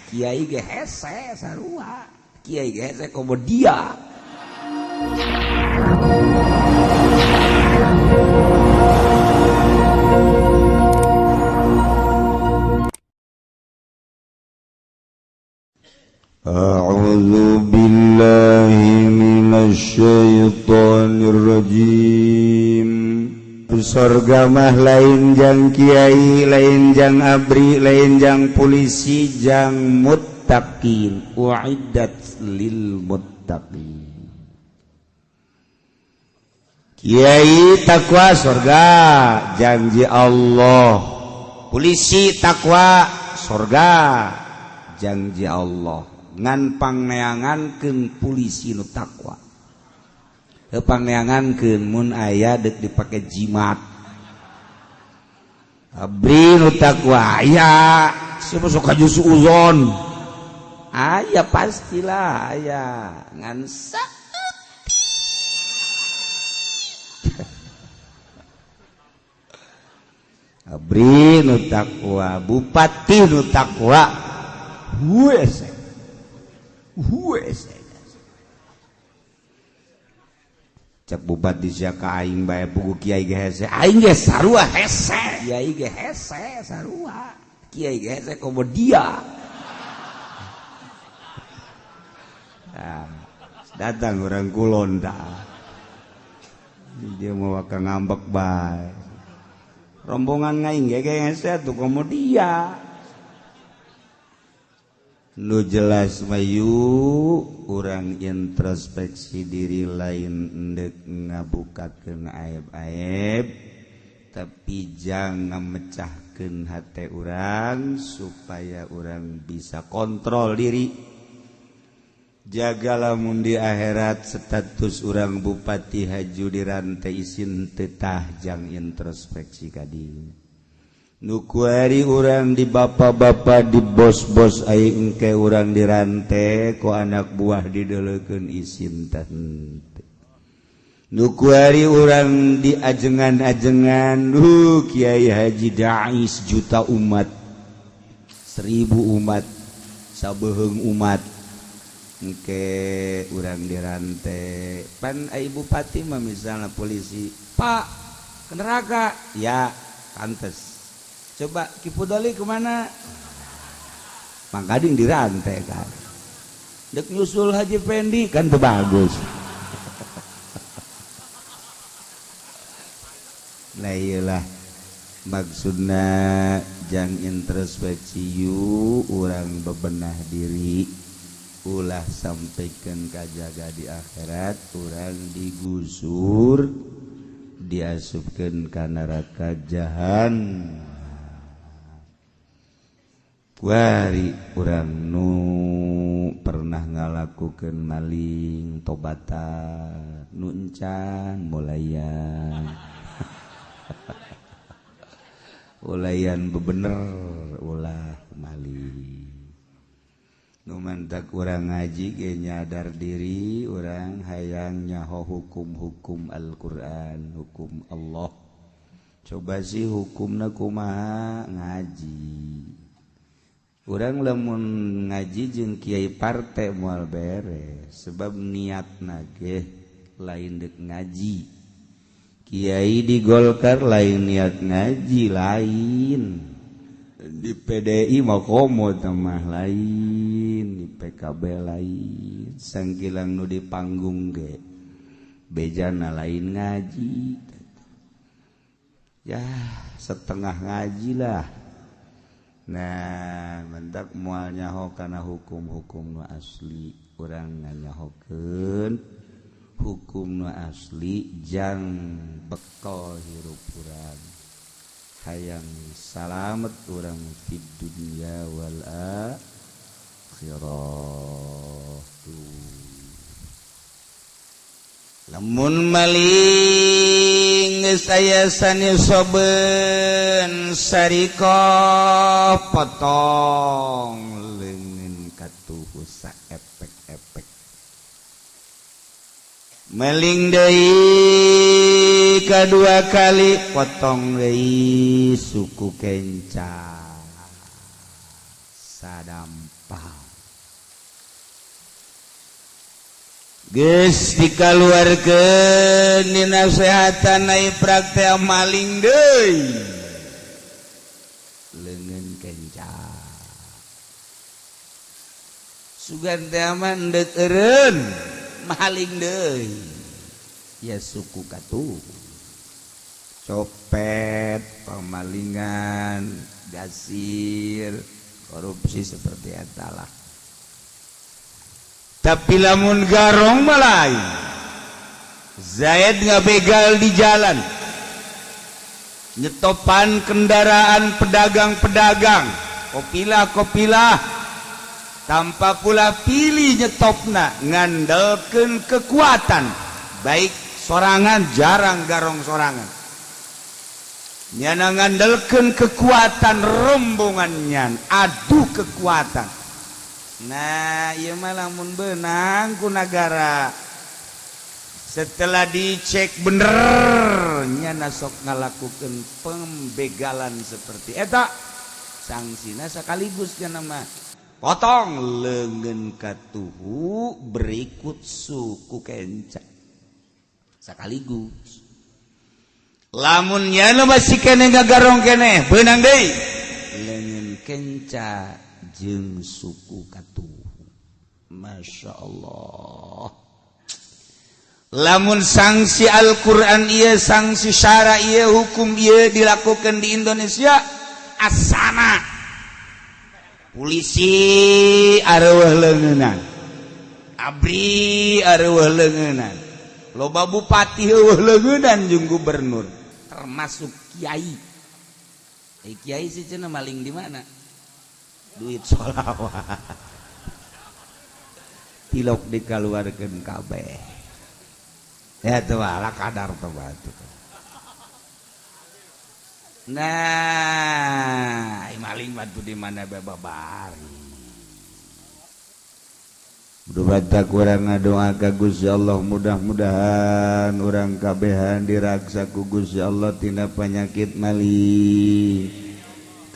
Kiai ge hese sarua. Kiai ge hese komo dia. A'udzu billahi minasy syaithanir rajim. Surga mah lain jang kiai, lain jang abri, lain jang polisi, jang muttaqin. Uiddat lil muttaqin. Kiai takwa surga, janji Allah. Polisi takwa surga, janji Allah. Ngan pangneangankeun polisi nu takwa. Heuh pangneangankeun mun aya deuk dipake jimat. Abri nu takwa aya, siapa sok kaju suuzon. Aya pastilah aya, ngan saeutik. Abri nu takwa, bupati nu takwa. Huese. Huese. Cek bupati sia ka aing bae pugu kiai ge hese. Aing ge sarua hese. Kiai ge hese sarua. Kiai ge hese komo dia. Nah, datang orang kulon dah. Dia mau ka ngambek bae. Rombongan aing ge hese atuh komo dia. Nu jelas mayu urang introspeksi diri lain endek ngabukakeun aib-aib, tapi jangan mecahkeun hate urang supaya urang bisa kontrol diri. Jaga lamun di akhirat status urang bupati haju dirantai isin tetah jang introspeksi ka diri. Nu kuari urang di bapak-bapak di bos-bos aing engke urang dirante ku anak buah dideleukeun isin teh. Nu kuari urang di ajengan-ajengan Kiai Haji Dai sejuta umat, 1000 umat, sabeheung umat engke urang dirante. Pan ai bupati mah misalna polisi, Pak ke neraka ya pantes. Coba Ki Pudoli kemana? Mangkading dirantai kan. Dek nyusul Haji Pendi kan tuh bagus. Nah iyalah maksudna jang introspeksi yu urang bebenah diri ulah sampaikan kajaga di akhirat urang digusur diasupkeun ka neraka jahanam. Kuari urang nu pernah ngalakukeun maling tobatan nu encan mulayan. Ulayan bebener ulah maling. Nu mantak urang ngaji ge nyadar diri urang hayang nyaho hukum-hukum Al-Qur'an, hukum Allah. Coba sih hukumna kumaha ngaji. Urang lamun ngaji jeung kiai partai moal beres sebab niatna ge lain deuk ngaji. Kiai di Golkar lain niat ngaji lain. Di PDI mah komo mah lain, di PKB lain. Sangkilang nu di panggung ge bejana lain ngaji. Ya setengah ngaji lah. Nah, mendak moal nyaho kana hukum-hukum nu asli, urang nganyahokeun hukum nu asli jang bekal hirup urang. Hayang salamet urang fid dunya wal akhirah. Lamun maling geus aya sani soben sariko potong leungeun katuhu saepek-epek. Meling deui kadua kali potong deui suku kenca. Kadampal geus dikaluarkeun dina sehatan ai praktek maling deui leungeun kenca sugan teh mah deuk eureun maling deui ya suku katuh copet, pemalingan, gasir, korupsi seperti eta lah. Tapi lamun garong malai Zaid ngabegal di jalan, nyetopan kendaraan pedagang-pedagang, kopilah-kopilah, tanpa pula pilih nyetopna, ngandalkeun kekuatan, baik sorangan, jarang garong sorangan, nyana ngandalkeun kekuatan rombongannya, adu kekuatan. Nah, ieu mah lamun beunang ku nagara, setelah dicek bener nyana sok ngalakukeun pembegalan seperti eta, sanksina sekaligus nyana mah potong leungeun katuhu berikut suku kenca sekaligus. Lamun nyana masih kene ngagarong kene beunang deui leungeun kenca jeung suku katuhu. Masya Allah. Lamun sanksi Al-Quran ieu, sanksi syara ieu, hukum ieu dilakukan di Indonesia, asana polisi areueuh leungeunan, ABRI areueuh leungeunan, loba bupati eueuh leungeunan jeung gubernur, termasuk kiai. Kiai sih cenah maling di mana? Duit sholawat tilok dikaluarkeun kabeh. Ya tuh ala kadar tuh batu. Nah, maling batu di mana babari. Udah kurang ngadoa ka Gusti Allah, mudah-mudahan urang kabehan diraksa ku Gusti Allah tina penyakit maling.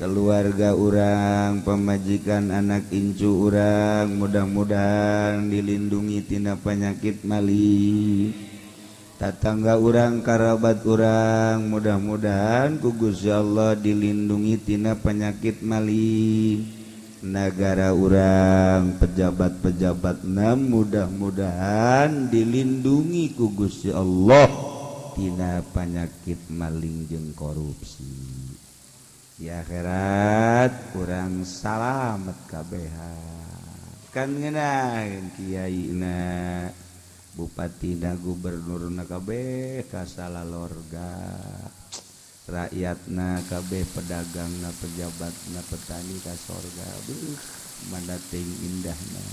Keluarga urang, pemajikan, anak incu urang mudah-mudahan dilindungi tina penyakit maling. Tatangga urang, karabat urang mudah-mudahan ku Gusti Allah dilindungi tina penyakit maling. Negara urang, pejabat-pejabatna mudah-mudahan dilindungi ku Gusti Allah tina penyakit maling jeung korupsi. Di akhirat kurang salamet kabehan. Kan ngeunah kiaina, bupatina, gubernurna kabeh kasalalorga, rakyatna kabeh, pedagangna, pejabatna, petani ka sorga. Beuh, mana ting indahna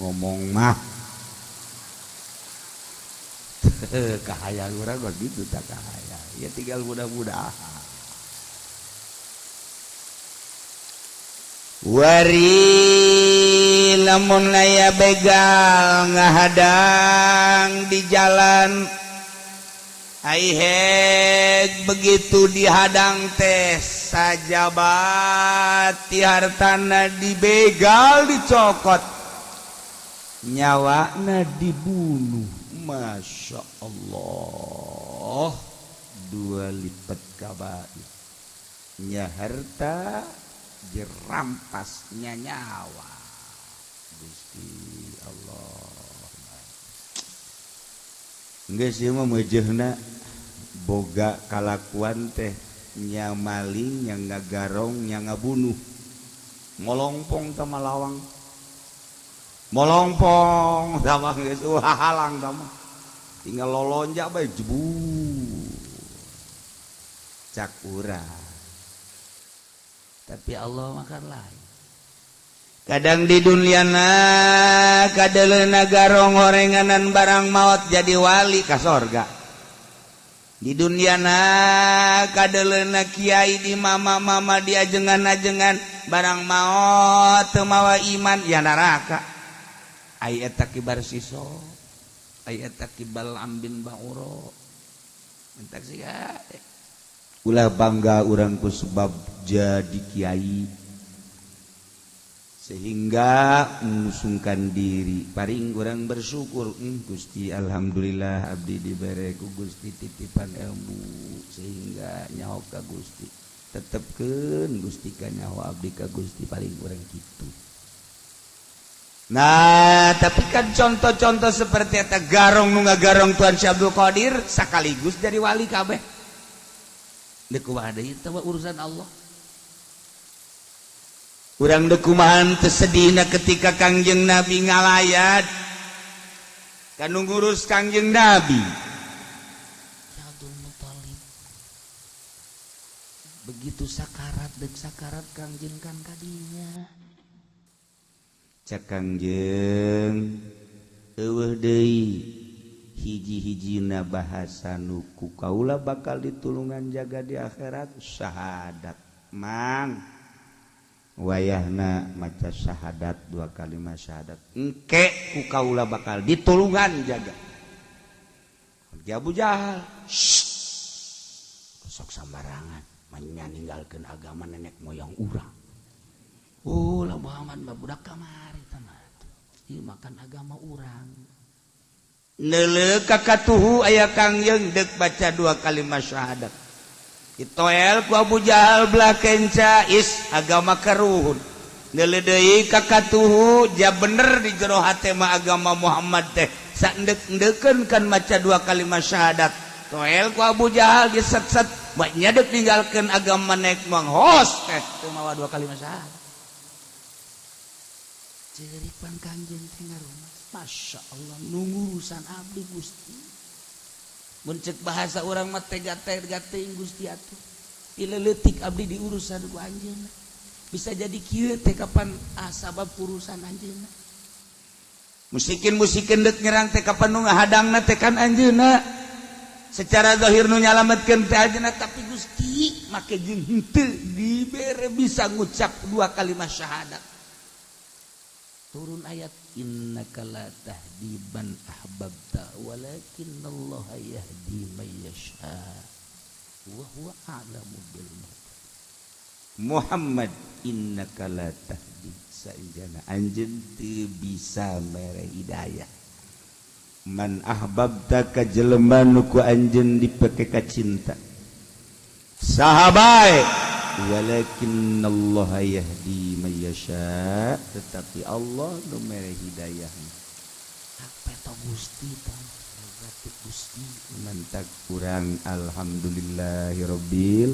ngomong mah kahayang urang mah gitu, tak kahayang ya tinggal mudah-mudahan. Wari lamun aya begal ngahadang di jalan, aihet begitu dihadang teh sajabat ti hartana dibegal, dicokot, nyawana dibunuh. Masya Allah, dua lipat kabair, nya harta dirampasnya nyawa. Gusti Allah, geus ieu mah meujeuhna boga kalakuan teh nya maling, nya ngagarong, nya ngabunuh, molongpong tama lawang, molongpong tama geus halang tama tinggal lolonjak bae jebu cak urang. Tapi Allah makan lain. Kadang di duniana kadeleuna garong horenganan barang maot jadi wali ka sorga. Di duniana kadeleuna kiai di mama-mama di ajengan-ajengan barang maot teu mawa iman ya neraka. Ai eta kibar siso, ai eta kibal ambin bauro. Entak siga. Ulah bangga urang ku sebab jadi kiai, Sehingga mengusungkan diri paling kurang bersyukur, Gusti alhamdulillah abdi dibere ku Gusti titipan ilmu sehingga nyaho ka Gusti, tetepkeun Gusti ka nyaho abdi ka Gusti, paling kurang gitu. Nah, tapi kan contoh-contoh seperti eta garong nu ngagarong Tuan Syekh Abdul Qadir sekaligus jadi wali kabeh. Deuk kumaha deui teh urusan Allah. Urang deuk kumaha teu sedihna ketika Kangjeng Nabi ngalayat kan nu ngurus Kangjeng Nabi Abdul Muthalib begitu sakarat, dek sakarat Kangjeng kan kadinya. Cek Kangjeng, eueuh deui hiji-hijina bahasa nu ku kaula bakal ditulungan jaga di akhirat, syahadat. Mang, wayahna maca syahadat, dua kalimat syahadat, engke ku kaula bakal ditulungan jaga. Abu Jahal, sok sambarangan manya ninggalkeun agama nenek moyang urang. Oh lah, Muhammad mah budak kamari tah mah. Ieu makan agama urang. Neuleuh ka katuhu aya Kangjeng deuk baca dua kalimat syahadat. Ditoel ku Abu Jahal belah kenca, is agama karuhun. Neuleuh deui ka katuhu, ja bener di jero hate mah agama Muhammad teh saendek-endekeun kan maca dua kalimat syahadat. Toel ku Abu Jahal diset-set, banyak dek ninggalkeun agama nek manghos teh teu mawa dua kalimat syahadat. Ceurik pan Kangjeng teh ngarumas. Masya Allah, nu ngurusan abdi Gusti. Mun cek bahasa urang mah tega tega teuing Gusti atuh. Ti leutik abdi diurusan ku anjeunna. Bisa jadi kieu teh kapan sabab urusan anjeunna. Musikin-musikin dek nyerang teh kapan nu ngahadangna teh kan anjeunna. Secara zahir nu nyalametkeun teh anjeunna, tapi Gusti make jeung henteu dibere bisa ngucap dua kalimat syahadat. Turun ayat, innaka la tahdi man ahbabta walakinallaha yahdi man yasha wa huwa a'lamu bil muhtadin. Muhammad, innaka la tahdi, saenjana anjeun teu bisa mere hidayah man ahbabta ka jelema nu ku anjeun dipake ka cinta saha bae, walakinallaha yahdi man yasha, tetapi Allah nu mere hidayah. Apa to Gusti tah hebat Gusti. Mantak kurang alhamdulillahirabbil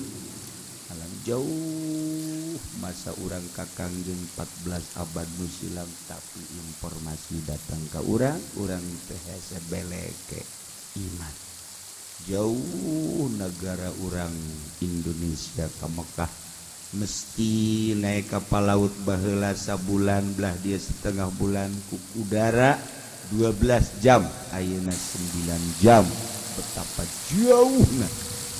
alam, jauh masa urang ka Kangjeng 14 abad nu silam, tapi informasi datang ke urang, urang teh hese beleke iman. Jauh negara urang Indonesia ke Mekah mesti naik kapal laut baheula sabulan, belah dia setengah bulan ku udara 12 jam, ayeuna 9 jam. Betapa jauhna.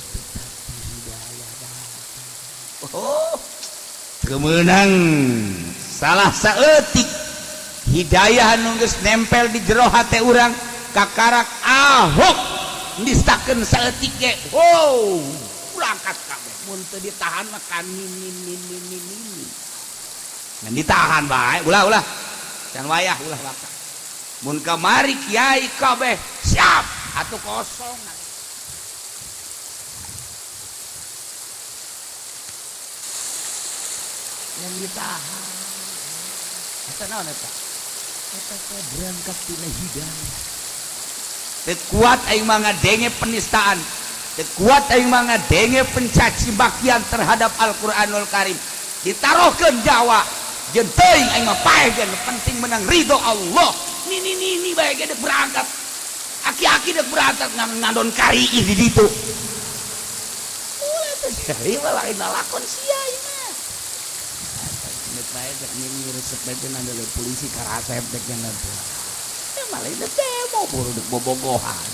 Tetapi hidayah datang. Oh, kemenang salah saeutik hidayah anu geus nempel di jero hate urang, kakarak Ahok nistakeun saeutik ge, oh, berangkat kabeh. Mun teu ditahan mah kan nin nin nin nin nin nin. Ngan ditahan bae, ulah ulah can wayah, ulah bakal. Mun kamari kiai kabeh siap atuh kosong. Yang ditahan eta naon, eta eta teh berangkat tina hidayah. Teu kuat aing mah ngadenge penistaan, teu kuat aing mah ngadenge pencaci makian terhadap Al-Qur'anul Karim. Ditaruhkeun Jawa jeung teuing aing mah paeh ge, penting menang ridho Allah. Nini nini bae ge dek berangkat, aki-aki dek berangkat ngandon kari di ditu. Ulah teh ieu mah lain lalakon sia ieu mah. Nek bae dek nini resep bae teh nandele polisi karasep dek cenah teh. Ya malah ini demo buru dek bobogohan.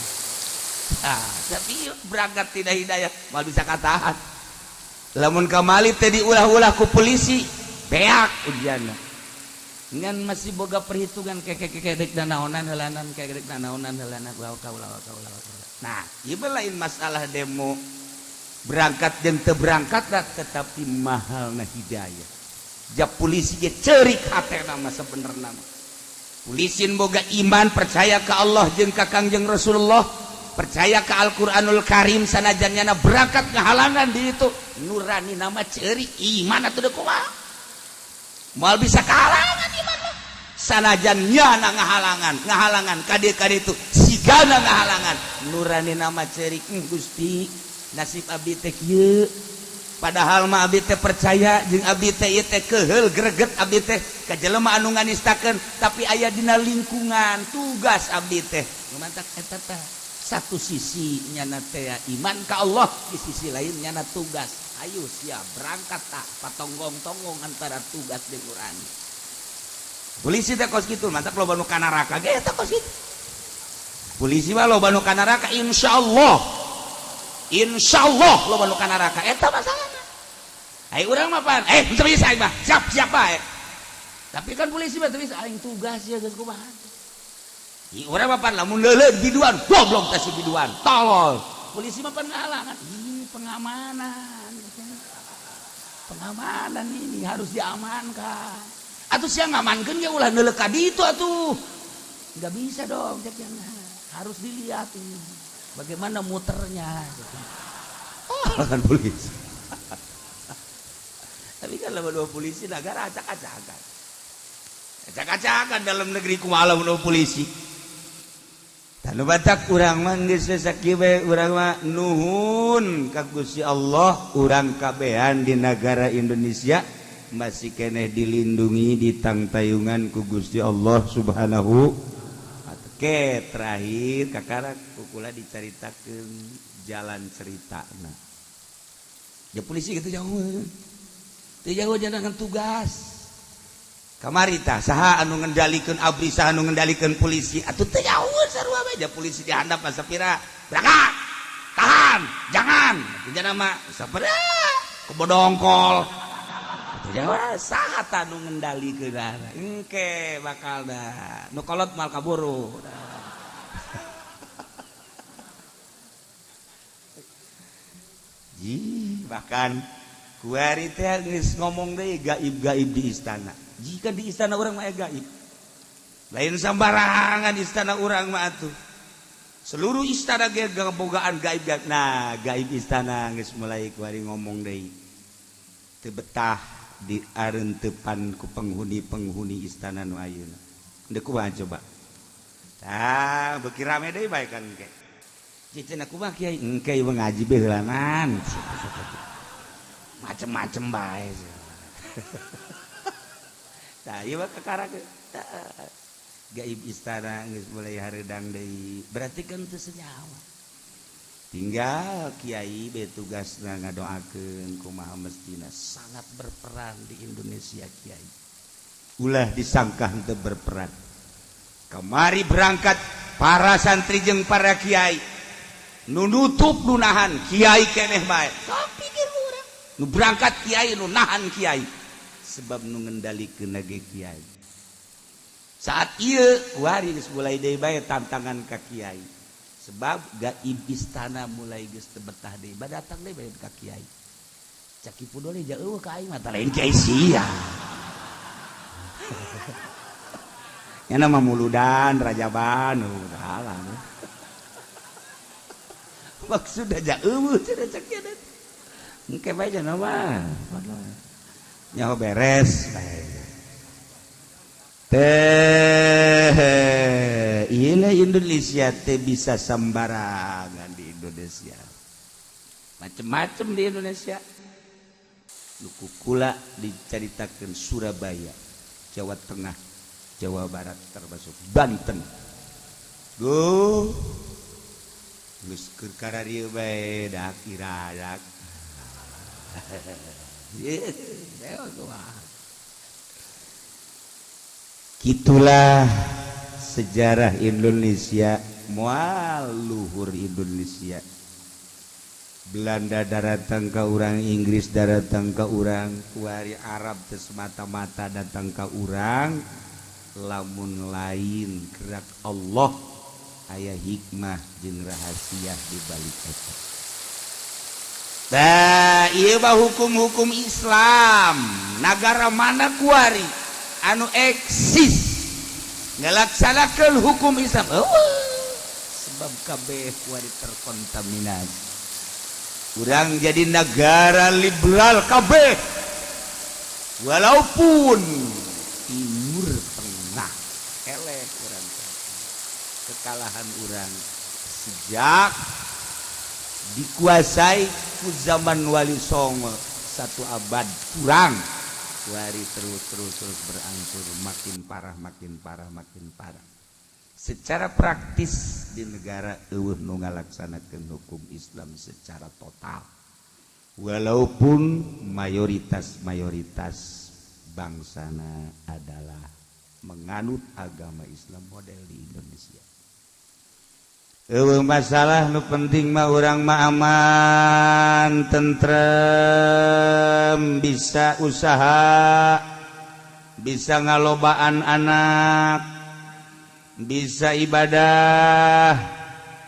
Nah, tapi berangkat tidak hidayah mal bisa katahan. Lamun kamali teh diulah-ulah ku polisi, beak ujianna. Ngan masih boga perhitungan keke keke dek nanaonan heulanan, keke dek nanaonan heulanan, ulah ulah ulah ulah. Nah, ieu lain masalah demo berangkat dan teu berangkat, tetapi mahalna hidayah. Ja polisi ge ceurik hatena mah sebenarna mah. Polisi boga iman, percaya ke Allah jeung ka Kangjeng Rasulullah, percaya ke Al-Qur'anul Karim, sanajan nyana berangkat ngahalangan di itu, nurani nama ceurik iman atuh deuk kumaha. Moal bisa kahalangan iman mah. Sanajan nyana ngahalangan, ngahalangan ka dieu ka ditu, sigana ngahalangan, nurani nama ceurik, Gusti, nasib abdi teh kieu. Padahal mah abdi teh percaya jeung abdi teh ieu teh keheul greget abdi teh ka jelema anu nganistakeun, tapi aya dina lingkungan tugas abdi teh. Mantak eta teh satu sisi nyana teh iman ka Allah, di sisi lain nyana tugas. Ayo siap berangkat tak patonggong-tonggong antara tugas jeung nurani. Polisi teh kos kitu, mantak loba nu ka neraka ge eta kos kitu. Polisi mah loba nu ka neraka, insyaallah. Insyaallah loba nu ka neraka eta masalahna. Ai urang mah pan, teu bisa aing mah, siap siap bae. Tapi kan polisi mah teu bisa, aing tugas ya geus kumaha. Ih, urang mah pan lamun leuleut biduan, goblok teh si biduan, tolol. Polisi mah pan ngahalangan, ini pengamanan. Pengamanan ini harus diamankan. Atuh sia ngamankeun ge ulah neuleuh ka ditu atuh. Enggak bisa dong, cek jangan. Harus dilihat ini. Bagaimana muternya. Oh, kan polisi. Tapi kan lamun dua polisi negara acak-acakan. Acak-acakan dalam negeri kumaha lamun polisi. Tanu batak urang mah geus sakieu bae, urang mah nuhun ka Gusti Allah, urang kabehan di negara Indonesia masih keneh dilindungi di tangtayungan ku Gusti Allah Subhanahu. Oke, terakhir kakarak kukula dicaritakeun jalan cerita. Nah, ya polisi gitu jauh. Teu jauh jangan tugas. Kamari tah saha anu ngendalikeun ABRI, saha anu ngendalikeun polisi? Atuh teu jauh sarua bae, ja polisi di handap sapira berangkat. Tahan, jangan. Jangan mah sapira kebodongkol. Atuh jauh saha tah anu ngendalikeun? Engke bakal dah. Nu kolot mal kaburu. Ji, bahkan kuari teh geus ngomong deui gaib-gaib di istana. Jika di istana urang mah gaib. Lain sambarangan istana urang mah atuh. Seluruh istana ge gebogaan gaib-gaib. Nah, gaib istana geus mulai kuari ngomong deui. Teu betah di areuntepan ku penghuni-penghuni istana nu ayeuna. Deuk kumaha coba? Tah, beuki rame deui bae kan engke. Cicen aku mah kiai engke ieu ngaji bae heulanan. Macem-macem bae. Tah, ieu mah kakara gaib istana geus mulai hareudang deui. Berarti kan teu senyawa. Tinggal kiai be tugasna ngadoakeun kumaha mestina, sangat berperan di Indonesia kiai. Ulah disangka henteu berperan. Kamari berangkat para santri jeung para kiai. Nu nutup nu nahan kiai keneh bae. Sok pikir urang. Nu berangkat kiai, nu nahan kiai. Sebab nu ngendalikeun ge kiai. Saat ieu wari geus mulai deui bae tantangan ka kiai. Sebab gaib istana mulai geus teu betah deui, badatang deui bae ka kiai. Cak Ki Pudoli jauh ka aing mah lain kiai sia. Nya nama muludan rajaban halang. Maksud aja eueuh cenah cak kieu. Engke bae cenah mah. Nyaho beres bae. Teh ini Indonesia teh bisa sembarangan di Indonesia. Macem-macem di Indonesia. Nu kukula dicaritakeun Surabaya, Jawa Tengah, Jawa Barat termasuk Banten. Duh. Geus keur kararieu bae dak iradak. Gitulah sejarah Indonesia, mual luhur Indonesia. Belanda daratang ka urang, Inggris daratang ka urang, kuari Arab teh semata-mata datang ka urang, lamun lain gerak Allah aya hikmah jeung rahasia di balik eta. Nah, ieu mah hukum-hukum Islam. Nagara mana kuari anu eksis ngelaksanakan hukum Islam? Oh, sebab kabeh kuari terkontaminasi. Urang jadi negara liberal kabeh, walaupun Timur Tengah eleh urang. Kekalahan urang sejak dikuasai ku zaman Wali Songo, satu abad kurang, wari terus terus terus berangsur makin parah, makin parah, makin parah. Secara praktis di negara euweuh nu ngalaksanakeun hukum Islam secara total, walaupun mayoritas mayoritas bangsana adalah menganut agama Islam model di Indonesia. Euweuh masalah, nu penting mah urang mah aman, tentrem, bisa usaha, bisa ngalobaan anak, bisa ibadah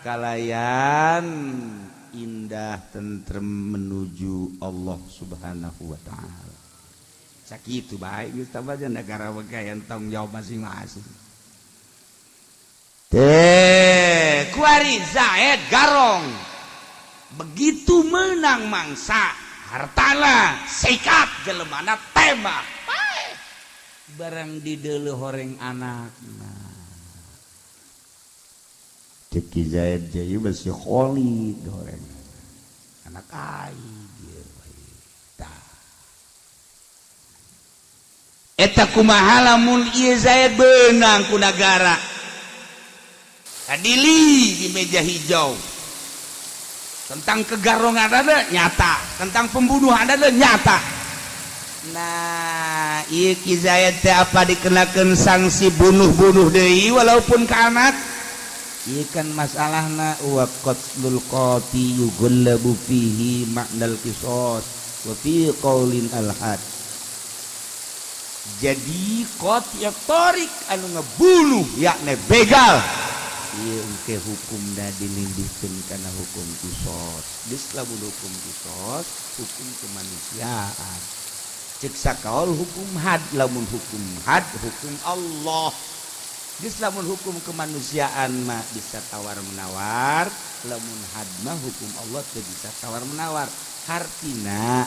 kalayan indah, tentrem menuju Allah Subhanahu wa Ta'ala. Sakitu baik geus tambah negara bagian tanggung jawab masing-masing. Teh kuari Zaid garong, begitu menang mangsa hartana sikat, jelemana tembak. Paeh. Barang dideuleu horeng anak. Nah, cek Ki Zaid jadi masih Khalid horeng anak aing ieu bae. Tah, eta kumaha lamun ieu Zaid beunang ku nagara, adili di meja hijau, tentang kegarongan ada nyata, tentang pembunuhan ada nyata. Nah, ieu Ki Zaid teh apa dikenakan sanksi bunuh-bunuh deui walaupun ke anak? Ieu kan masalahna wa qatlul qati yughallabu fihi ma'nal qisas wa fi qaulin al had. Jadi qati tariq anu ngebunuh, yakni begal, ieu engke hukumna dilindihkeun kana hukum kisos. Geus lamun hukum kisos, hukum kemanusiaan. Cek sakaol hukum had, lamun hukum had hukum Allah. Geus lamun hukum kemanusiaan mah bisa tawar menawar, lamun had mah hukum Allah teu bisa tawar menawar. Hartina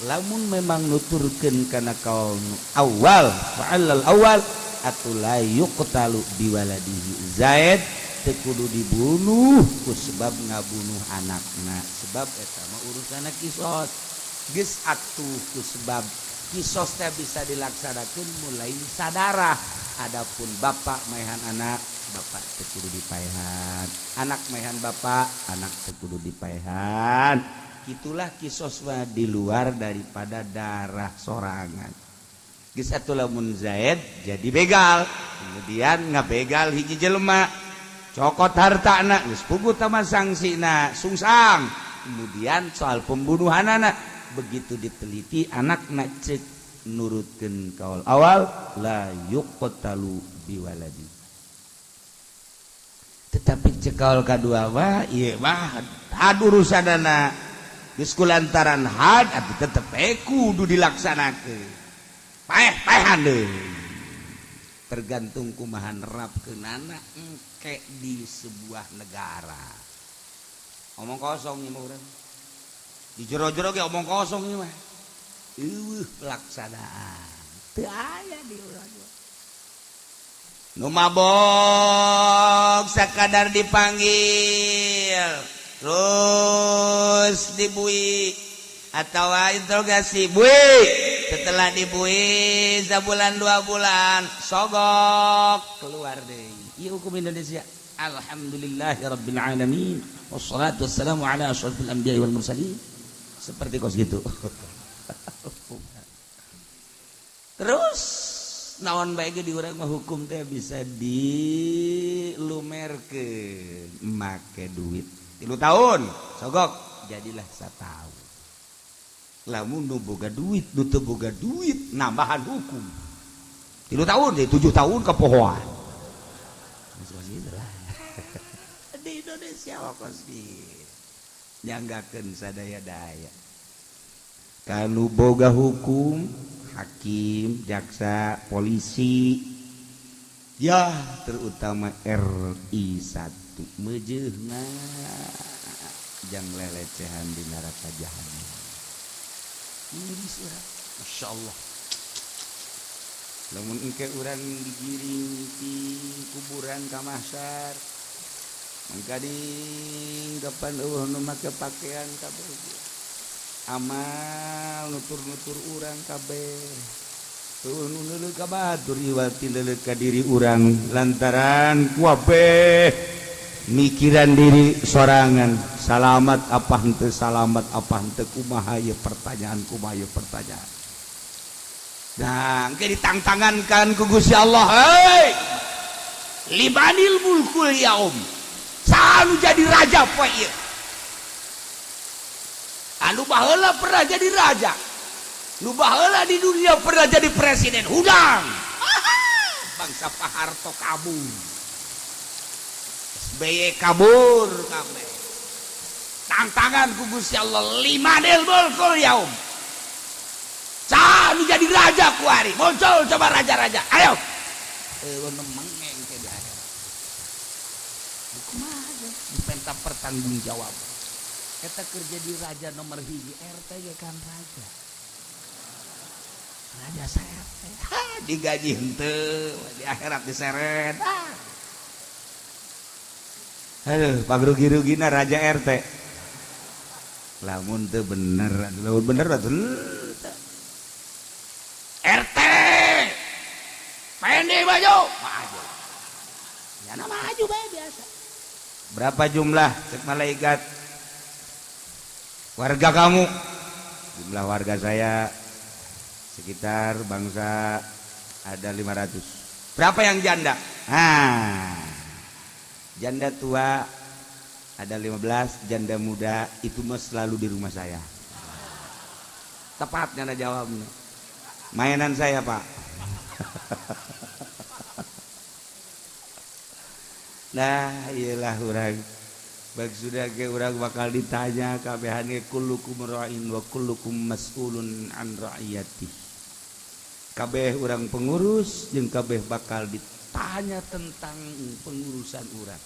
lamun memang nuturkeun kana kaul awal, fa'alal awal atuh la yuqtalu biwaladihi. Zaid teu kudu dibunuh ku sebab ngabunuh anakna, sebab eta mah urusanna kisos. Geus atuh ku sebab kisos teh bisa dilaksanakeun mulai sadarah. Adapun bapak maehan anak, bapak teu kudu dipaehan. Anak maehan bapak, anak teu kudu dipaehan. Itulah kisos mah di luar daripada darah sorangan. Geus atuh lamun Zaid jadi begal, kemudian ngabegal hiji jelema, cokot hartana, geus puguh tama sanksina sungsang. Kemudian soal pembunuhan anak, begitu diteliti anak cek nurutkeun kaul awal la yuqtalu biwaladi. Tetapi cek kaul kadua mah ieu mah had urusanana. Geus kulantaran had atuh tetep we kudu dilaksanakeun, paeh paehan deui, tergantung kumaha nerapkeunana engke di sebuah negara. Omong kosong ieu mah urang di jero-jero ge, omong kosong ieu mah. Euweuh pelaksanaan, teu aya di urang. Nu mabok sakadar dipanggil terus dibui atau interogasi, bui. Setelah dibui sebulan 2 bulan, sogok keluar deh. Iya, hukum Indonesia. Alhamdulillahirabbil alamin wassalatu wassalamu ala asyrafil anbiya wal mursalin, seperti kos gitu. Terus naon baik di urang mah, hukum teh bisa dilumerkeun make duit. 3 tahun sogok, jadilah satahun. Lamun nu boga duit, nu teu boga duit nambahan hukum 3 tahun jadi 7 tahun kepohoan lah di Indonesia kos. Nyanggakeun sadaya-daya. Kalau boga hukum, hakim, jaksa, polisi, ya terutama RI 1 mejeuhna jang lelecehan di neraka jahanam. Ini urang, Masya Allah. Lamun engke urang digiring di kuburan ka mahsyar, mangkading kapan euweuh nu make pakaian kabeh, amal nutur-nutur urang kabeh, euweuh nu neuleuh ka batur iwati neuleuh ka diri urang lantaran kuabeh mikiran diri sorangan, salamat apa henteu, salamat apa henteu, kumaha ieu pertanyaan, kumaha ieu pertanyaan. Nah, engke ditangtangankan ku Gusti Allah, hei, limanil mulkul yaum, saha nu jadi raja poe ieu? Anu baheula pernah jadi raja, nu baheula di dunia pernah jadi presiden, hudang bangsa Pak Harto kabur, SBY kabur kabeh. Tantangan ku Gusti Allah, limanil mulkul yaum, saha nu jadi raja kuari? Muncul coba raja-raja, ayo. Eh, mengeng ke di akhirat. Kumaha dipenta pertanggungjawab eta kerja di raja nomor 1 RT ge kan raja, raja saya digaji henteu, di akhirat diseret. Ah. Aduh, pangrugi-rugina raja RT. Lamun teu bener, lamun bener atuh. RT Pendi maju, maju ya, nama maju bae biasa. Berapa jumlah, cek malaikat, warga kamu? Jumlah warga saya sekitar bangsa ada 500. Berapa yang janda? Ah, janda tua ada 15, janda muda itu mah selalu di rumah saya. Tepatnya ada jawabnya. Mainan saya, Pak. Nah, iyalah urang. Baik sudah ke urang bakal ditanya kabehan ge, kullukum ra'in wa kullukum mas'ulun an ra'iyati. Kabeh urang pengurus jeung kabeh bakal ditanya tentang pengurusan urang.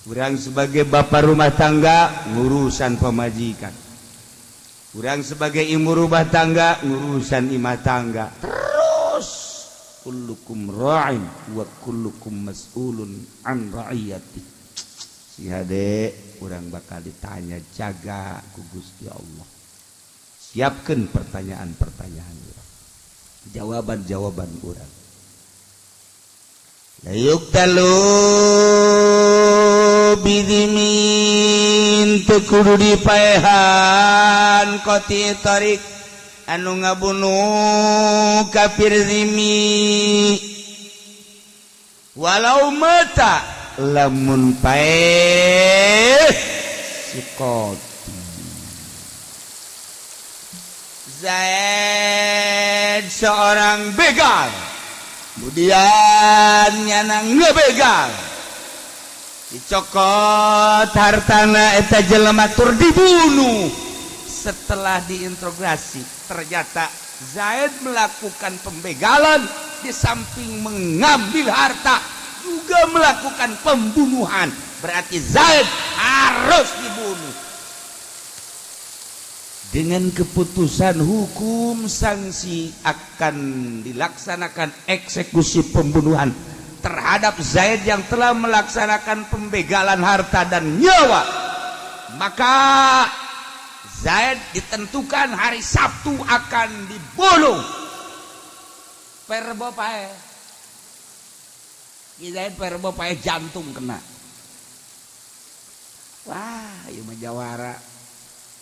Urang sebagai bapak rumah tangga ngurusan pamajikan. Urang sebagai ibu rumah tangga ngurusan imah tangga. Terus kullukum ra'in wa kullukum mas'ulun an ra'iyati. Si hade urang bakal ditanya jaga ku Gusti Allah. Siapkan pertanyaan-pertanyaan urang. Jawaban-jawaban urang. La yuqtalu bidzimin, teu kudu dipaehan qati tariq anu ngabunuh kafir zimmi, walau mata lamun paeh si qati. Zaid seorang begal, kemudian nyana ngebegal, dicokot hartana eta jelema tur dibunuh. Setelah diinterogasi, ternyata Zaid melakukan pembegalan, di samping mengambil harta juga melakukan pembunuhan, berarti Zaid harus dibunuh. Dengan keputusan hukum sanksi akan dilaksanakan eksekusi pembunuhan terhadap Zaid yang telah melaksanakan pembegalan harta dan nyawa. Maka Zaid ditentukan hari Sabtu akan dibunuh. Perbo pae. Zaid perbo pae jantung kena. Wah, ieu mah jawara.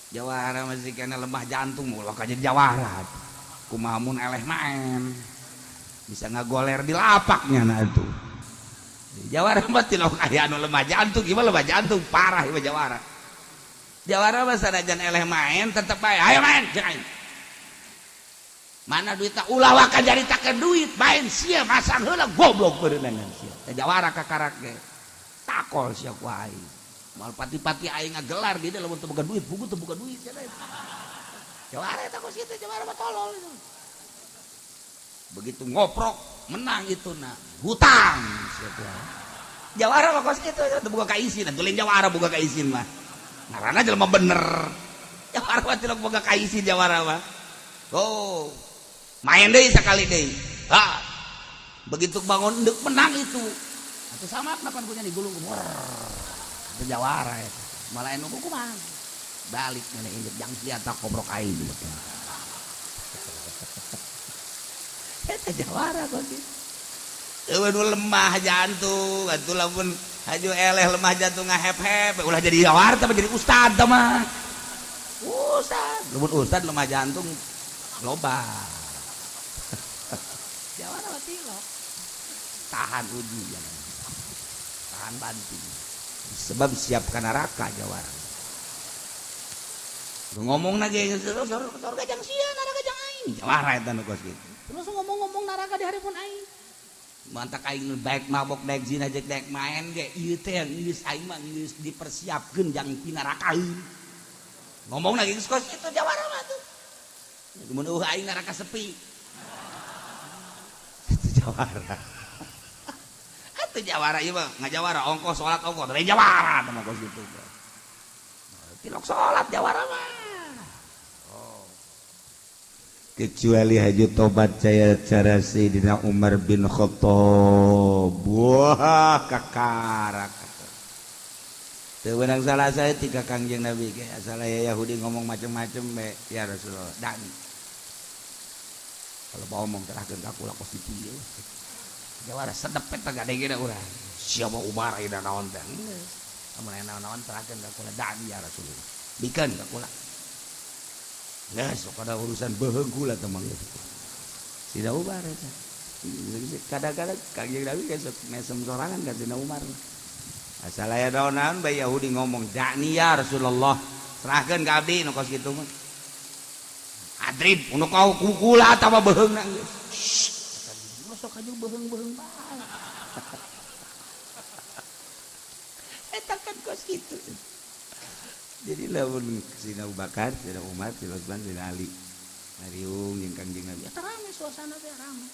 Jawara masih kena lemah jantung, ulah ka jadi jawara. Kumaha mun eleh maen. Bisa ngagoler di lapaknya, nah itu. Jawara mah tilok aya anu lemah jantung, gimana lemah jantung parah ieu jawara. Jawara mah sanajan eleh main tetep bae, ayo main jeung aing. Mana duit tak ulah waka jadi tak duit, main sia masang heula goblok beuneunan sia. Teh jawara kakarak ge. Takol sia ku aing. Moal pati-pati aing ngagelar di lamun teu boga duit, puguh teu boga duit cenah. Jawara eta kos kitu, jawara mah tolol itu. Begitu ngoprok menang itu nah, hutang. Jawara mah kos kitu teu boga kaisin, atuh lain jawara boga kaisin mah. Ngaranna jelema bener. Jawara mah teu boga kaisin jawara mah. Oh, main deui sakali deui. Ha. Begitu bangun endek menang itu. Atuh sama kapan punya digulung. Itu jawara ya. Malah anu kumaha. Balik ngene inget jang senjata kobrok aing gitu. Eta jawara kok gitu. Eueuh nu lemah jantung, atuh lamun haju eleh lemah jantung ngahep-hep ulah jadi jawara tah jadi ustad tah mah. Ustad, lamun ustad lemah jantung loba. Jawara mah tilok. Tahan uji jangan. Tahan banting. Sebab siap ka neraka jawara. Ngomong lagi surga jang sia neraka jang aing. Jawara eta nu kos kitu. Terus ngomong-ngomong neraka di hareupeun aing. Mantak aing baik mabok daek zina jeung daek main ge ieu teh geus aing mah geus dipersiapkeun jang pinarakaeun. Ngomong lagi geus kos kitu jawara mah tuh. Mun eueuh aing neraka sepi. Itu jawara. Atuh jawara ieu mah ngajawara ongkos salat ongkos lain jawara teh mah kos kitu. Tilok salat jawara mah. Oh. Kecuali haji tobat saya cara Sayyidina Umar bin Khattab. Wah, kakarak. Teu meunang salah saya tika Kangjeng Nabi ge asal aya Yahudi ngomong macem-macem be ya Rasulullah. Dan kalau mau ngomong terahkeun ka kula kos kitu ieu. Jawara sedep eta gade ge urang. Siapa Umar ayeuna naon teh? Amun aya naon-naon terahkeun ka kula dan ya Rasulullah. Bikeun ka kula. Geus sok ada urusan beuheung kula teh mah geus. Sida Umar eta. Kadang-kadang Kangjeng Nabi ge sok mesem sorangan ka Sina Umar. Asal aya naon-naon bae Yahudi ngomong dakni ya Rasulullah. Serahkeun ka abdi nu kos kitu mah. Adrib nu kau kukula atawa beuheungna geus. Sok aja beuheung-beuheung bae. Eta kan kos kitu. Jadi lamun Sina Abu Bakar, Sina Umar, Sina Utsman, Sina Ali ngariung jeung Kangjeng Nabi. Eta rame suasana teh rame.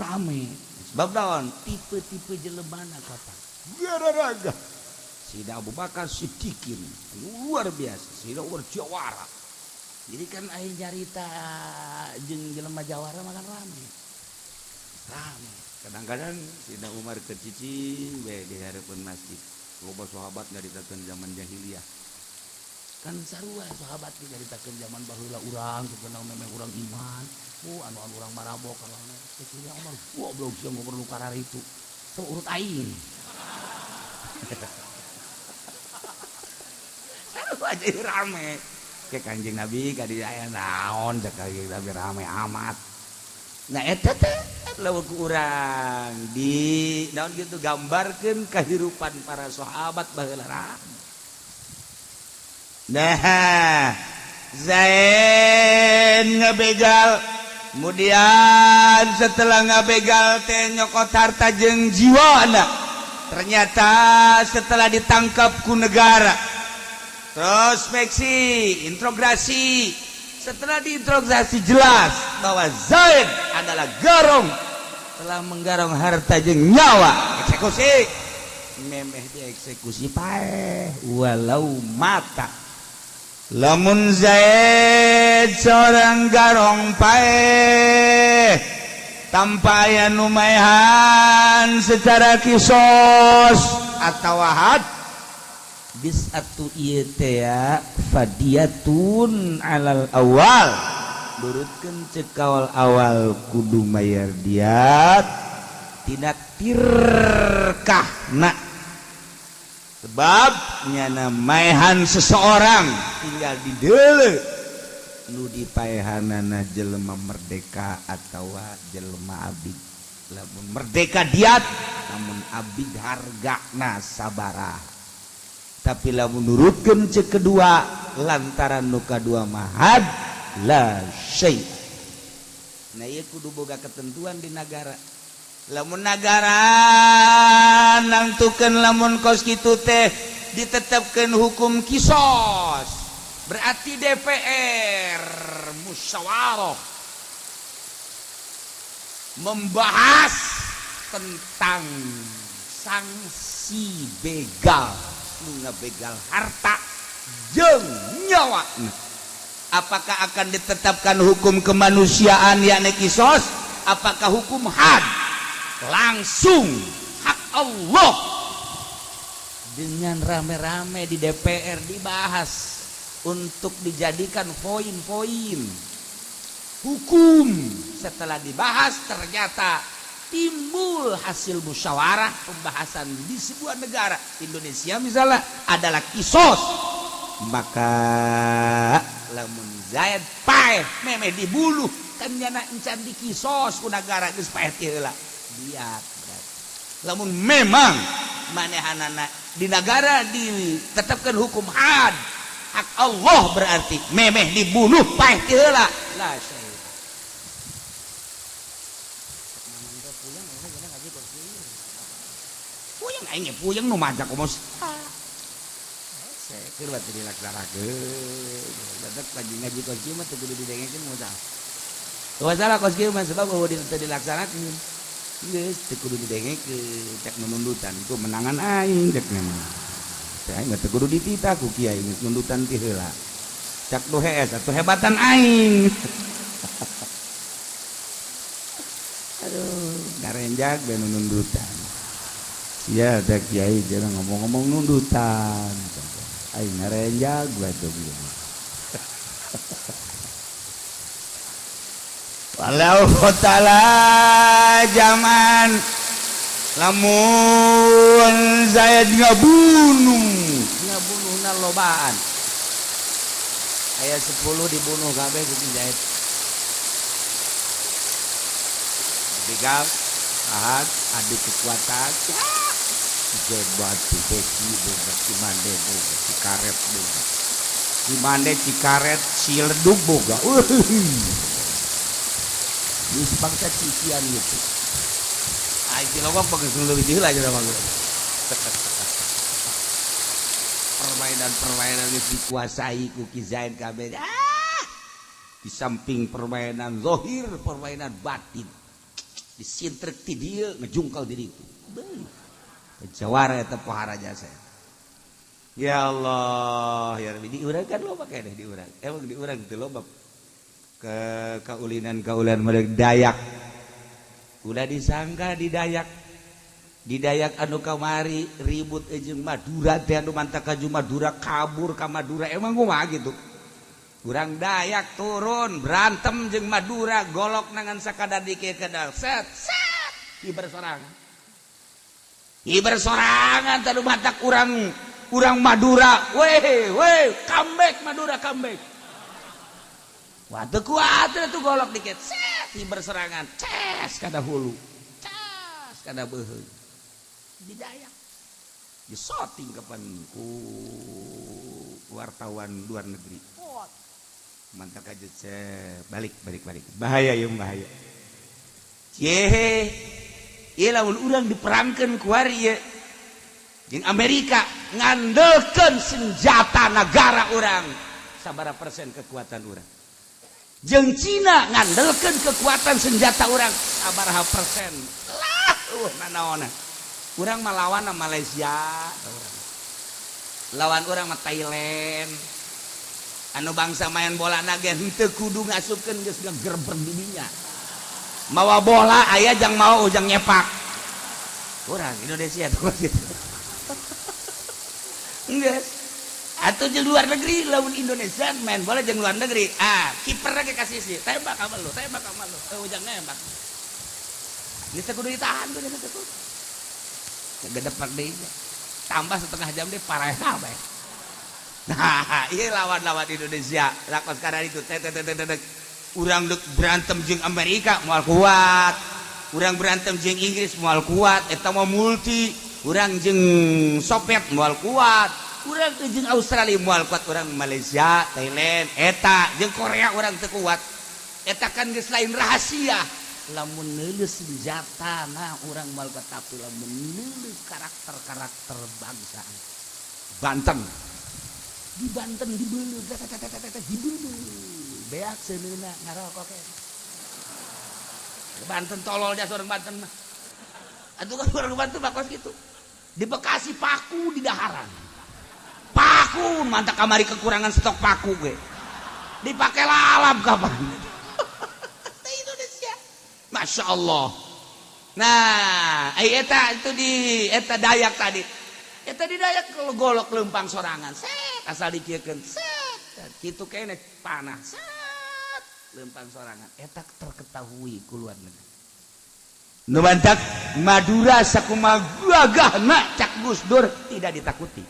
Rame. Sebab naon? Tipe-tipe jelemana kapan? Gara-raga. Sina Abu Bakar Siddiqin luar biasa, Sina Umar jawara. Jadi kan aing nyarita jeung jelema jawara makan rame. Rame. Kadang-kadang Sina Umar kecicing bae di hareupeun masjid. Loba sahabat nyaritakeun zaman jahiliyah. Kan sarua sahabat ge nyaritakeun zaman baheula urang sebenarnya memang urang iman. Oh anu anu urang marabok anu Sina Umar goblok sia ngobrol nu kararitu. Tuh urut aing. Sarua jadi rame. Ke Kanjeng Nabi ka dieu aya naon cek Kanjeng Nabi rame amat. Nah eta teh lamun ku urang di naon kitu gambarkeun kahirupan para sahabat baheula rame. Nah, Zain ngebegal, kemudian setelah ngebegal teh nyokot harta jeung jiwana. Ternyata setelah ditangkap ku negara, prospeksi, interogasi. Setelah diinterogasi jelas bahwa Zain adalah garong, telah menggarong harta jeung nyawa. Eksekusi, memeh dieksekusi paeh walau mata. Lamun Zaid seorang garong paeh tanpa aya nu maehan secara kisos atau had bisatu ieu teh ya fadiyatun alal awal nurutkeun ceuk kaul awal kudu mayar diat tina tirkahna sebab nyana maehan seseorang tinggal di deuleu nu dipaehanana jelema merdeka atawa jelema abid. Lamun merdeka diat, namun abid hargana sabaraha. Tapi lamun nurutkeun ceuk kedua lantaran nu kadua mahad la syai. Nah ieu kudu boga ketentuan di nagara. Lamun nagara nangtukeun lamun kos kitu teh Ditetapkan hukum kisos, berarti DPR musyawarah membahas tentang sanksi begal, begal harta jeng nyawa. Apakah akan ditetapkan hukum kemanusiaan, yakni kisos? Apakah hukum had, langsung hak Allah? Dengan rame-rame di DPR dibahas untuk dijadikan poin-poin hukum. Setelah dibahas, ternyata timbul hasil musyawarah pembahasan di sebuah negara Indonesia misalnya adalah kisos. Maka lamun Zaid paeh, memeh dibunuh kan, nyana encan di kisos ku negara, geus paeh ti heula diat. Lamun memang manehanana di negara ditetapkan hukum had, hak Allah, berarti memeh dibunuh paeh ti heula lah. Syai puyeng, puyeng aing, puyeng nu majak kumaha keur batu dilaksanakeun. Dadak lagi ngaji kos kieu mah teu kudu didengekeun, moal masalah kos kieu mah, sebab euweuh teu dilaksanakeun, geus teu kudu didengekeun. Cek nu nundutan itu menangan aing, cek mah teh aing teu kudu dititah ku kiai, geus nundutan ti heula. Cak nu hees atuh hebatan aing. Aduh, ngarenjak ben nundutan sia teh kiai, jangan ngomong-ngomong nundutan aing, ngarenjak batu. Walau ta'ala zaman lamun Zaid ngabunuh, ngabunuhna lobaan, aya 10 dibunuh kabeh ku Zaid. Begal ahad adu kekuatan. Zaid batu besi boga, Cimande boga, Cikaret boga, Cimande, Cikaret, Ciledug boga. Geus bangsa cician gitu. Ai Cilogok bagus leuwih deui aja mah. Permainan-permainan geus dikuasai ku Ki Zaid kabeh. Ah! Di samping permainan zahir, permainan batin. Disintrek ti dieu ngejungkal diri itu. Jawara eta pohara jasa. Ya Allah, ya Rabbi, di urang kan loba keneh di urang. Emang di urang teu loba ke kaulinan-kaulinan mereka Dayak. Udah disangka di Dayak. Di Dayak anu kamari ribut jeung Madura teh, anu mantak ka Madura, kabur ka Madura, emang kumaha gitu. Urang Dayak turun berantem jeung Madura, golok nangan sakadar dikit kedal set set hiber sorangan. Hiber sorangan tadu mantak urang urang Madura, weh weh, comeback Madura, comeback. Wah, teu kuat tuh golok dikit set hiber serangan, ces kada hulu, ces kada beuheung. Di Dayak disoting kapan ku wartawan luar negeri. Mantap aja, balik balik balik, bahaya ya, bahaya. Cie, ieu lamun urang diperangkeun kuari ye jeung Amerika, ngandelkeun senjata negara urang sabaraha persen kekuatan urang, jeung Cina ngandelkeun kekuatan senjata urang sabaraha persen lah. Nanaonan urang mah lawan Malaysia, lawan urang mah Thailand, anu bangsa main bola nage henteu kudu ngasupkeun, geus ngagerber di dinya, mawa bola aya jang mau ujang nyepak. Urang Indonesia tuh gitu geus atau jeung luar negeri. Lawan Indonesia main bola jeung luar negeri, ah, kiper lagi kasih sih, tembak sama lu, tembak sama lu, eh, ujang nembak ini teh kudu ditahan tuh, teh kudu gedepak deui, tambah setengah jam deh, parah kabeh. Nah, iya, lawan-lawan Indonesia lakon sekarang itu teh teh teh teh. Urang dek berantem jeung Amerika moal kuat, urang berantem jeung Inggris moal kuat, eta mah multi. Urang jeung Soviet moal kuat, urang jeung Australia moal kuat, urang Malaysia, Thailand eta jeung Korea urang teu kuat. Eta kan geus lain rahasia. Lamun neuleuh senjata, nah, urang moal kuat, tapi lamun neuleuh karakter-karakter bangsa Banten. Di Banten dibeuleuh, dibeuleuh. Beak seuneuna ngarokok ke. Banten tolol jas orang Banten mah. Atuh kan orang Banten mah kos gitu. Di Bekasi paku di daharan. Paku mantap kamari kekurangan stok paku ge. Dipakai lalap kapan? Indonesia. Masya Allah. Nah, eta itu di eta Dayak tadi. Eta di Dayak kalau golok lempang sorangan, set asal dikiekeun, set kitu kene panah, set lempang sorangan. Eta terketahui ku luar negeri. Nu mantak Madura sakumaha gagahna cak Gus Dur tidak ditakuti.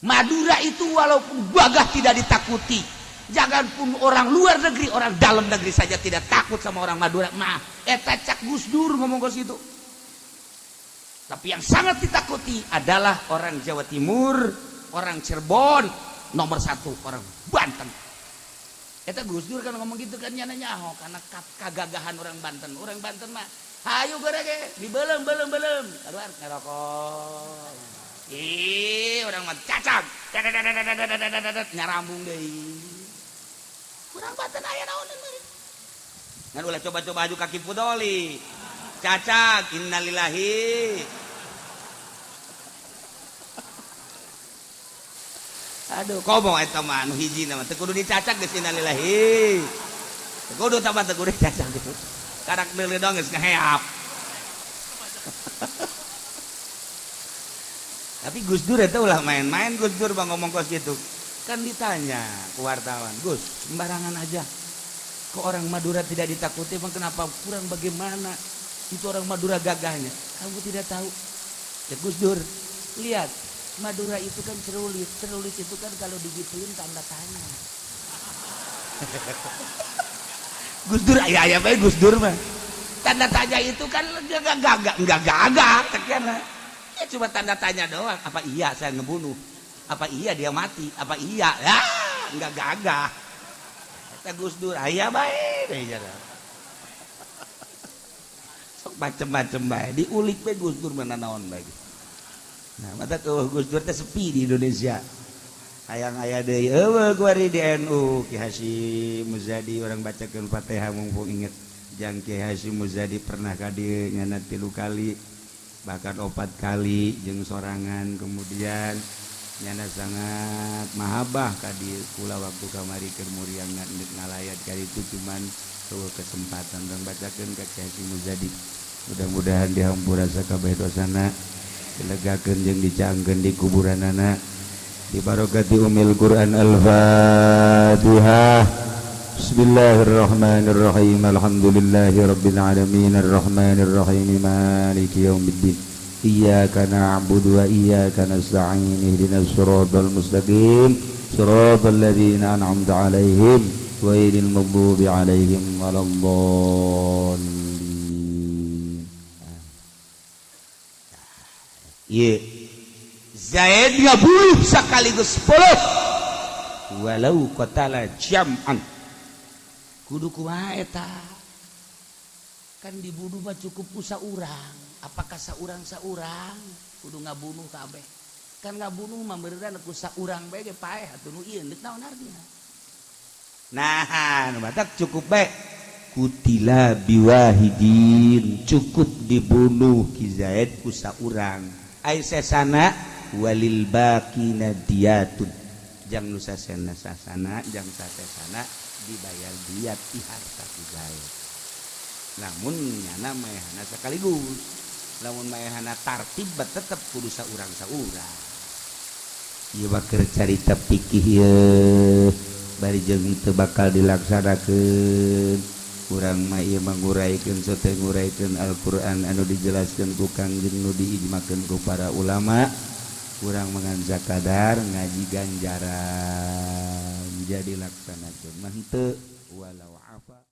Madura itu walaupun gagah tidak ditakuti. Jangan pun orang luar negeri, orang dalam negeri saja tidak takut sama orang Madura. Mah, eta cak Gus Dur ngomong ke situ. Tapi yang sangat ditakuti adalah orang Jawa Timur, orang Cirebon, nomor satu orang Banten. Eta Gus Dur kan ngomong gitu kan nyana nyaho karena kagagahan orang Banten. Orang Banten mah hayu gorege dibelem belem belem keluar ngerokok. Ih, orang mah cacag. Nyarambung deui. Urang Banten aya naon meureun. Ngan ulah coba-coba aju kaki pudoli. Cacag innalillahi. Aduh, komo eta mah anu hiji mah teu kudu dicacag geus innalillahi. Teu kudu tambah teu kudu dicacag gitu. Karak deuleu dong geus ngaheap. Tapi Gus Dur eta ulah main-main Gus Dur bang ngomong kos gitu. Kan ditanya ke wartawan, Gus, sembarangan aja. Kok orang Madura tidak ditakuti, emang kenapa? Kurang bagaimana? Itu orang Madura gagahnya. Kamu tidak tahu. Ya Gus Dur, lihat. Madura itu kan cerulit. Cerulit itu kan kalau digituin tanda tanya. Gus Dur, ayah-ayah bae Gus Dur mah. Tanda tanya itu kan enggak gagah, ya cuma tanda tanya doang. Apa iya saya ngebunuh? Apa iya dia mati? Apa iya? Ya, enggak gagah. Eta Gus Dur, aya bae deh jara. Sok macem-macem bae, diulik bae Gus Dur mana naon bae. Nah, mata ke Gus Dur teh sepi di Indonesia. Hayang aya deui eueuh kuari di NU Ki Hasyim Muzadi urang bacakeun Fatihah mumpung inget. Jang Ki Hasyim Muzadi pernah ka dieu nyana 3 kali bahkan 4 kali jeung sorangan kemudian nyana sangat mahabah ka dieu kula waktu kamari keur muriang ngalayat ka ditu cuman eueuh kesempatan urang bacakeun ka Ki Hasyim Muzadi. Mudah-mudahan dihampura sakabeh dosana, dilegakeun jeung dicangkeun di kuburanana di barokati umil Quran. Al-Fatihah. Bismillahirrahmanirrahim. Alhamdulillahirabbil alamin arrahmanirrahim maliki yaumiddin. Iyyaka na'budu wa iyyaka nasta'in ihdinas siratal mustaqim siratal ladzina an'amta 'alaihim ghairil maghdubi 'alaihim waladdallin. Ye Zaid ngabunuh sekaligus 10 walau qatala jam'an. Kudu kumaha eta? Kan dibunuh mah cukup ku saurang. Apakah saurang-saurang kudu ngabunuh kabeh? Kan ngabunuh mah meureun ku saurang bae ge paeh atuh nu ieu deuk naon artina? Nah, nu batak cukup bae. Kutila biwahidin, cukup dibunuh Ki Zaid ku saurang. Ai sesana walil baqina diyatun. Jang nu sasena sasana, jang sasesana dibayar diat ti harta Ki Zaid. Lamun nyana maehana sekaligus, lamun maehana tartib tetep kudu saurang-saurang. Ieu mah keur carita fikih ieu bari jeung teu bakal dilaksanakeun. Urang mah ieu mah nguraikeun sote nguraikeun Al-Qur'an anu dijelaskeun ku Kangjeng nu diijmakeun ku para ulama. Kurang mengan sakadar ngaji ganjaran jadi laksanakeun mah henteu walau afa.